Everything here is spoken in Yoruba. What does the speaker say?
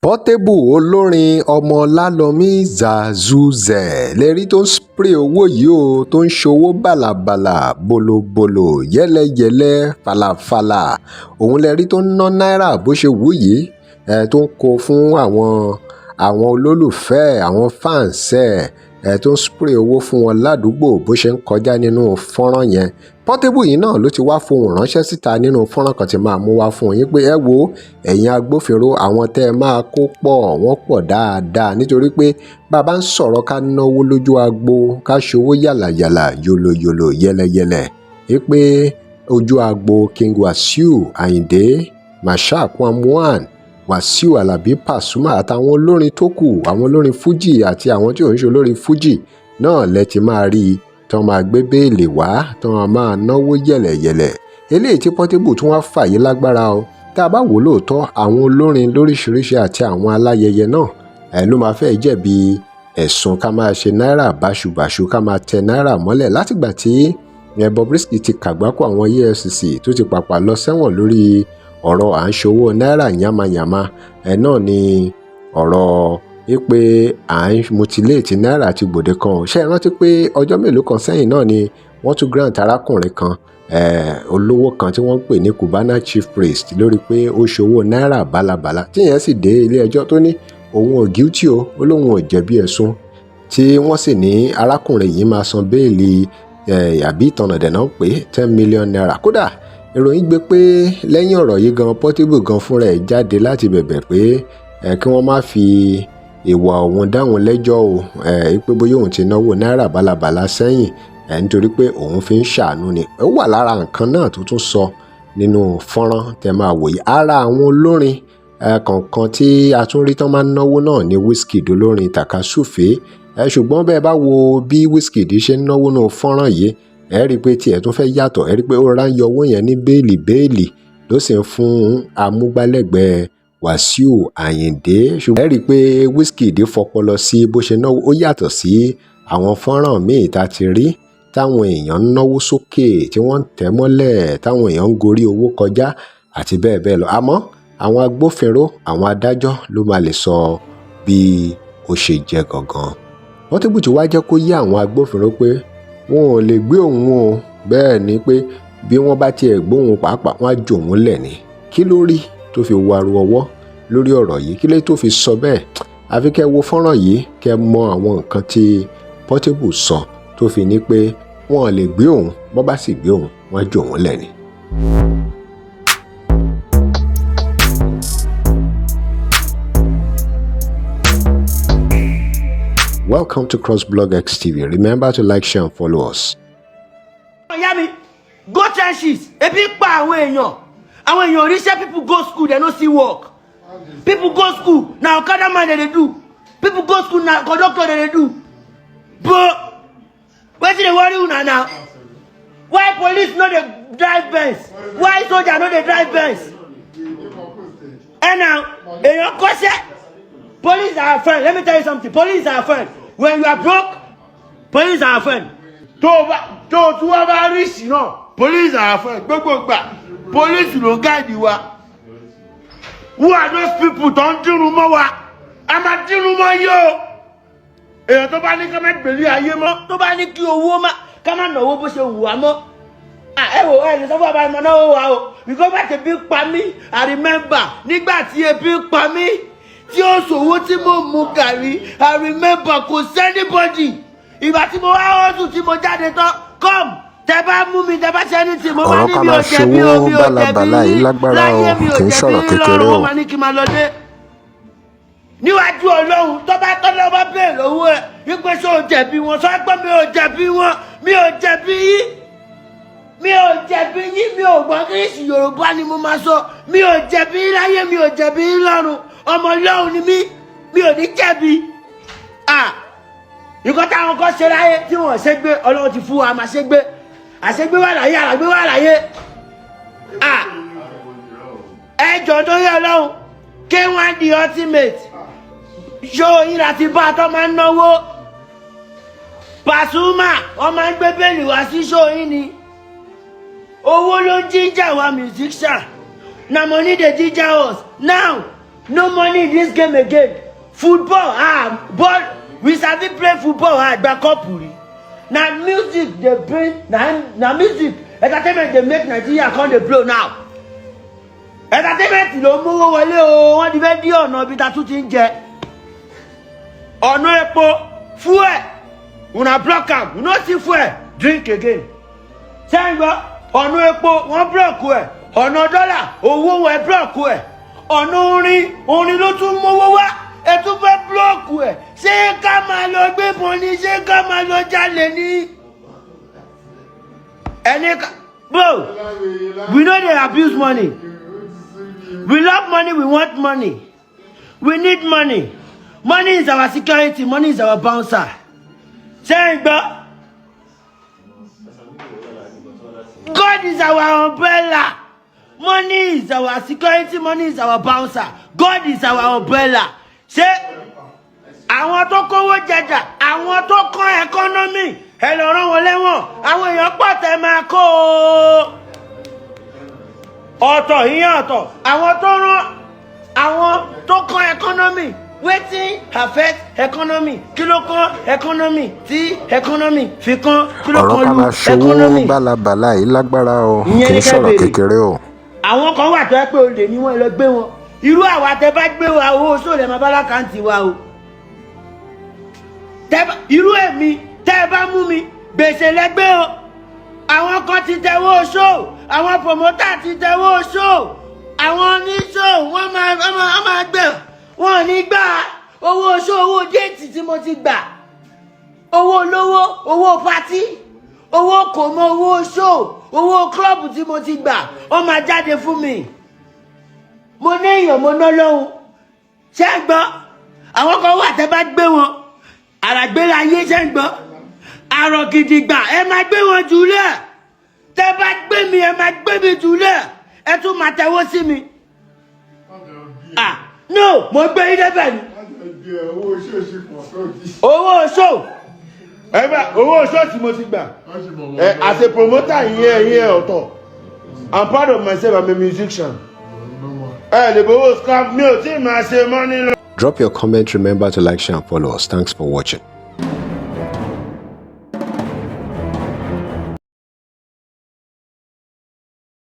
Portable olórin ọmọ ọlámì zazuzẹ lè rí tó ń spray owó yìí ó, tó ń ṣòwò bàlàbàlà, bọ́lọ́bọ́lọ́, yẹ́lẹyẹ̀lẹ, fàlàfàlà. Òun lè rí tó ń ná náírà bó ṣe wù yìí ẹ, tó ń kó fún àwọn olólùfẹ́, àwọn fans ẹ̀, tó ń spray owó fún wọn ládùúgbò bó ṣe ń kọjá nínú fọ́nrán yẹn. Portable yìí náà ló ti wá fohùn ránṣẹ́ síta nínú fọ́nrán kan tí máa mú wá fún yín pé, ẹ wo, ẹ̀yin agbófinró, àwọn tẹ́ ẹ máa kó pọ̀, wọ́n pọ̀ dáadáa, nítorí pé bàbá ń sọ̀rọ̀ ká náwó lójú agbo, ká ṣòwò yàlàyàlà, yòlòyòlò, yẹlẹyẹlẹ, wípé ojú agbo King Wasiu Ayinde Marshal, Kwam 1, Wasiu Alabi Pasuma àtàwọn olórin tó kù, àwọn olórin Fuji àti àwọn tí ò ń ṣe olórin Fuji náà lẹ ti máa rí i tí wọ́n máa gbé béèlì wá, tí wọ́n máa náwó yẹ̀lẹ̀yẹ̀lẹ̀. Eléyìí tí Portable tún wá fàyè lágbára o. Tá a bá wò lóòótọ́, àwọn olórin lóríṣiríṣi àti àwọn aláyẹyẹ náà ẹ ló máa fẹ́ jẹ̀bi ẹ̀sùn ká máa ṣe náírà báṣubàṣu, ká máa tẹ náírà mọ́lẹ̀, látìgbà tí Bobrisky ti kàgbákò àwọn EFCC, tó ti pàpà lọ sẹ́wọ̀n lórí ọ̀rọ̀ à ń ṣòwò náírà yánmayànma ẹ̀ náà ni ọ̀rọ̀ wípé à ń mutilate náírà ti gbòde kan. Ṣé ẹ rántí pé ọjọ́ mélòó kan sẹ́yìn náà ni wọ́n tún grant arákùnrin kan, olówó kan tí wọ́n ń pè ní Cubana Chief Priest, lórí pé ó ṣòwò náírà bálabàla, tíyẹn sì dé ilé ẹjọ́ tó ní òun ò guilty o, ó lóun ò jẹ̀bi ẹ̀sùn, tí wọ́n sì ní arákùnrin yìí máa san béèlì àbí ìtanràn dẹ̀ náà pé ₦10 million. Kódà ìròyìn gbé pé lẹ́yìn ọ̀rọ̀ yìí gan, Portable gan fúnra ẹ̀ jáde láti bẹ̀bẹ̀ pé kí wọ́n má fi ìwà òun dáhùn lẹ́jọ́ o, pé bóyá òun ti náwó náírà bálabàla sẹ́yìn nítorí pé òun fi ń ṣàánú ni. Ó wà lára nǹkan náà tó tún sọ nínú fọ́nrán tẹ́ máa wò yìí. Ara àwọn olórin kọ̀ọ̀kan tí a tún rí tán máa ń náwó náà ní Wizkid, olórin tàkasúfèé. Ṣùgbọ́n bẹ́ẹ̀ bá wo bí Wizkid ṣe ń náwó nínú fọ́nrán yìí, ẹ rí i pé tiẹ̀ tún fẹ́ yàtọ̀. Ẹ rí i pé ó rọra ń yọ owó yẹn ní béèlì béèlì, ló sì ń fún amúgbálẹ́gbẹ̀ẹ́ Wàsíù Àyìndé. Ṣùgbọ́n ẹ rí i pé Wizkid fọpọlọ sí bó ṣe náwó, ó yàtọ̀ sí àwọn fọ́nrán míì tá a ti rí táwọn èèyàn ń náwó sókè, tí wọ́n ń tẹ̀ mọ́lẹ̀, táwọn èèyàn ń gorí owó kọjá àti bẹ́ẹ̀ bẹ́ẹ̀ lọ. Àmọ́ àwọn agbófinró, àwọn adájọ́ ló máa lè sọ bí ó ṣe jẹ́ gangan. Portable ti wá jẹ́ kó yé àwọn agbófinró pé wọn ò lè gbé òun o. Bẹ́ẹ̀ ni pé bí wọ́n bá tiẹ̀ gbóhùn pàápàá, wọ́n á jò òun lẹ̀ ni. Kí ló rí tó fi waru ọwọ́ lórí ọ̀rọ̀ yìí? Kí ló tó fi sọ bẹ́ẹ̀? Àfi kẹ́ wo fọ́nrán yìí, kẹ́ mọ àwọn nǹkan tí Portable sọ tó fi ní pé wọn ò lè gbé òun, bọ́ bá sì gbé òun, wọ́n á jò òun lẹ̀ ni. Welcome to CrossBlog X TV. Remember to like, share, and follow us. Ìyá mi, go trenches. Ebi ń pa àwọn èèyàn, àwọn èèyàn oríṣẹ́. People go school, they no see work. People go school, na okada man dem dey do. People go school, na conductor dem dey do. Bro, wetin dey worry una now? Why police no dey drive Benz? Why soldier no dey drive Benz? Ẹ na èèyàn kọ́ṣẹ́. Police are our friend. Let me tell you something. Police are our friend. When you are broke, police are our friend. Tó o bá tó o tún wá bá rí sí náà, police are friend. Gbogbo gbà, police ló ń guide wa. Who are those people tó ń dírun mọ́ wa? A máa dírun mọ́ yìí o. Èèyàn tó bá ní ká má gbèlú ayé mọ́, tó bá ní kí owó má ká má náwó bó ṣe wù wá mọ́. Ẹ wò, ẹ lè sọ fún bàbá ìmọ̀ náwó wa o, because bá ti ebi pa mí, I remember nígbà tí ebi pa mí, tí ó ṣòwò, tí mo mu gàrí, I remember kò sí anybody. Ìgbà tí mo wá ọ̀sùn, tí mo jáde tán, come, tẹ bá mú mi, tẹ bá ṣe ní tí mo bá Ọ̀rọ̀ ní ká mi ò máa jẹ̀bi o, ṣòwò mi ò jẹ̀bi bálabàla yìí yín lágbára o, láyé, mi ò kì í jẹ̀bi ṣọ̀rọ̀ yín kékeré lọ́rùn. o. Wọ́n máa ní kí n máa lọ dé níwájú Ọlọ́run. Tó bá tọ́lọ́ bá bèèrè lọ́wọ́ ẹ̀ wípé ṣé o jẹ̀bi wọn, sọ pé mi ò jẹ̀bi wọn, mi ò jẹ̀bi yín, mi ò jẹ̀bi yín. Mi ò gbọ́ kírísì, Yorùbá ni mo máa sọ. Mi ò jẹ̀bi yín láyé, mi ò jẹ̀bi yín lọ́run. Ọmọ Ọlọ́run ni mí, mi ò ní jẹ̀bi. Nǹkan táwọn kan ṣe láyé tí wọ́n ṣe gbé, Ọlọ́run ti fún wa máa ṣe gbé. Àṣegbé wà láyé, àràgbé wà láyé. Ẹ jọ̀ọ́, tó yẹ Ọlọ́run, K1 the Ultimate, ṣó yín láti bá a tó máa ń náwó. Pasuma, wọ́n máa ń gbé bẹ́ẹ̀lì wá sí ṣó yín ni. Owó ló ń jíjà wa musician. Na money dey ginger us now. No money in this game again. Football, ah, ball, we sabi play football. Ah, gba cup rí. Na music dey bring, na music, entertainment dey make Nigeria come dey blow now. Entertainment ló mówó wọlé o. Wọ́n ti fẹ́ dí ọ̀nà ibi tá a tún ti ń jẹ. Ọ̀nà epo, fuel, una block am, we no see fuel drink again. Sẹ́yìn gbọ́, ọ̀nà epo wọ́n block ẹ̀, ọ̀nà dọ́là owó wọn ẹ̀ block ẹ̀, ọ̀nà orin, orin ló tún mówó wá, ẹ tún fẹ́ block ẹ̀. Ṣé ká máa lọ gbébọn ni? Ṣé ká máa lọ jalè ni? Ẹni ká bro, we no dey abuse money. We love money, we want money, we need money. Money is our security, money is our bouncer. Sẹ́yìn gbọ́, God is our umbrella. Money is our security, money is our bouncer, God is our umbrella. Ṣé àwọn tó kówó jẹjà, àwọn tó kọ́ economy, ẹ lọ rán wọn lẹ́wọ̀n? Àwọn èèyàn pọ̀ tẹ́ máa kó o. Ọ̀tọ̀ ìyẹn ọ̀tọ̀. Àwọn tó rán, àwọn tó kọ́ economy, wetin affect economy? Kí ló kọ́ economy tí economy fi kán? Kí ló Ọ̀rọ̀ kọ́ ká lu máa ṣòwò economy? bálabàla yìí lágbára o. Ìyẹn Kì ni í kẹ́ sọ̀rọ̀ béèrè. kékeré o. Àwọn kan wà tó yẹ pé olè ní wọn, lọ gbé wọn. Irú àwa tẹ bá gbé wa, owó sóòlù ẹ máa bá l'account wa o. Irú èmi tẹ bá mú mi, gbèsè lẹgbẹ́ o. Àwọn kan ti tẹwọ́ ṣó, àwọn promoter ti tẹwọ́ ṣó, àwọn oníṣó wọ́n máa gbẹ, wọn ò ní gbà owó ṣó, owó date tí mo ti gbà, owó olówó, owó party, owó kò mọ, owó ṣó, owó club tí mo ti gbà, ó máa jáde fún mi. Mo ní èèyàn, mo ná lọ́hùn. Ṣé ń gbọ́? Àwọn kan wà tẹ́ bá gbé wọn, àràgbéra ayé. Ṣé ń gbọ́? Àrọ̀ gidigba, ẹ máa gbé wọn jùlẹ̀. Tẹ́ bá gbé mi, ẹ máa gbé mi jùlẹ̀, ẹ tún máa tẹ̀wọ́ sí mi. Ah no, mo gbé yín débẹ̀ ni. Owó ṣó. Ẹ bá owó ṣọ́ọ̀ṣì mo ti gbà ẹ as a promoter, ìyẹn ọ̀tọ̀. I'm proud of myself, I'm a musician. Ẹ lè bowó scam mi ò tí ì máa ṣe money. Drop your comment. Remember to like, share, and follow us. Thanks for watching.